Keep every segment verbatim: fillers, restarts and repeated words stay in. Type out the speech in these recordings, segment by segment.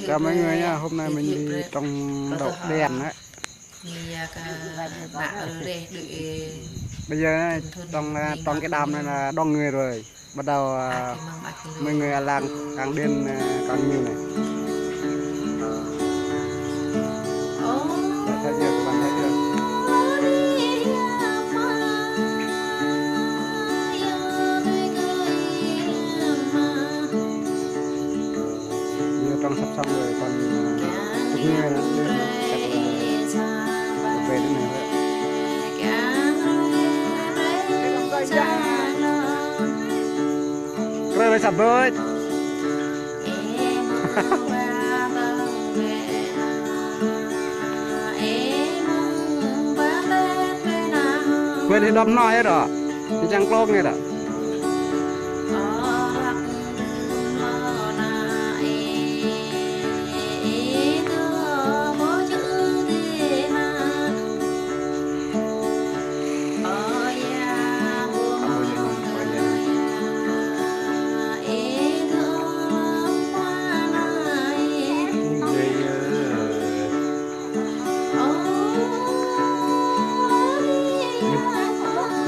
Chào mọi người nha, hôm nay mình đi trồng đậu đen á. Bây giờ á, trong, à, trong cái đám này là đông người rồi. Bắt đầu, à, mọi người, à, làng, làng đen, à, làng đen này. Bạn thấy chưa? Bạn thấy chưa? Giờ trồng sắp xong rồi, còn, à, chục người nữa, đêm nữa, chắc là về đến nơi rồi. Rồi, rồi, sắp rồi. Quên thì đâm nó hết rồi. Thì chẳng klok nghe đó.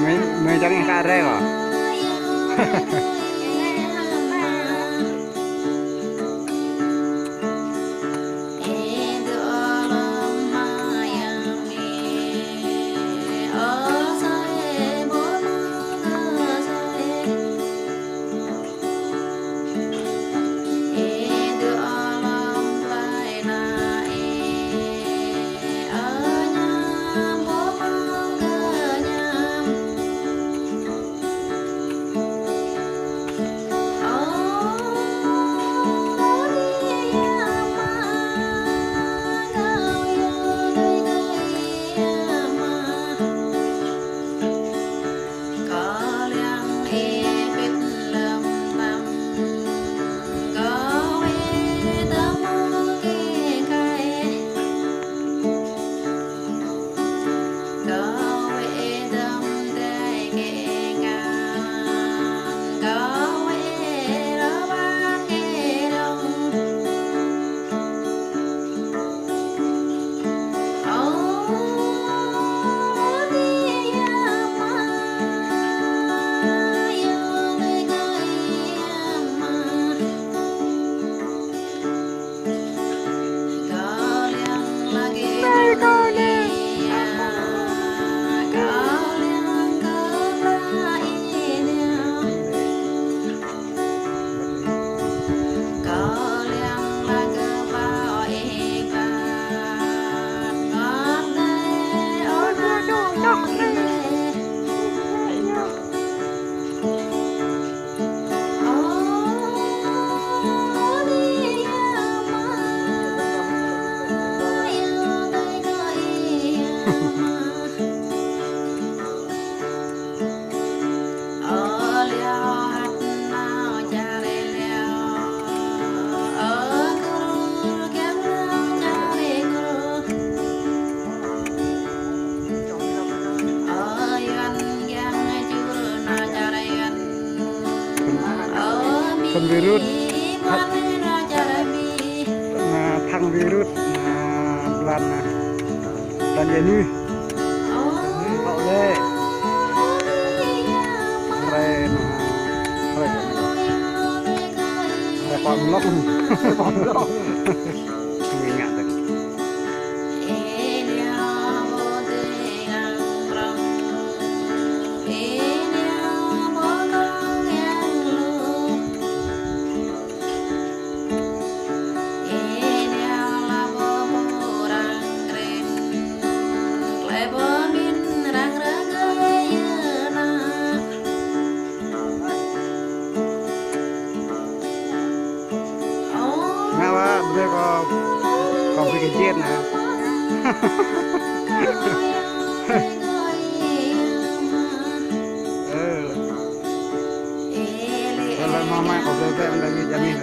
Mơi, mơi čang ka re kơ. Phun virus. Phun virus. Nă, phun virus. Nă, blan, nă. Blan Januari. Hŏ lĕ. Hrơi, nă. Hrơi. Hrơi pă mlŏk. Pă mlŏk. Ngă tĕk. Ngă wă, brơi kâo, kâo brơi kơ jĕt nă. Ơ. Ơ, lĕ mă mă kâo brơi brơi anŭn lagi jơnum.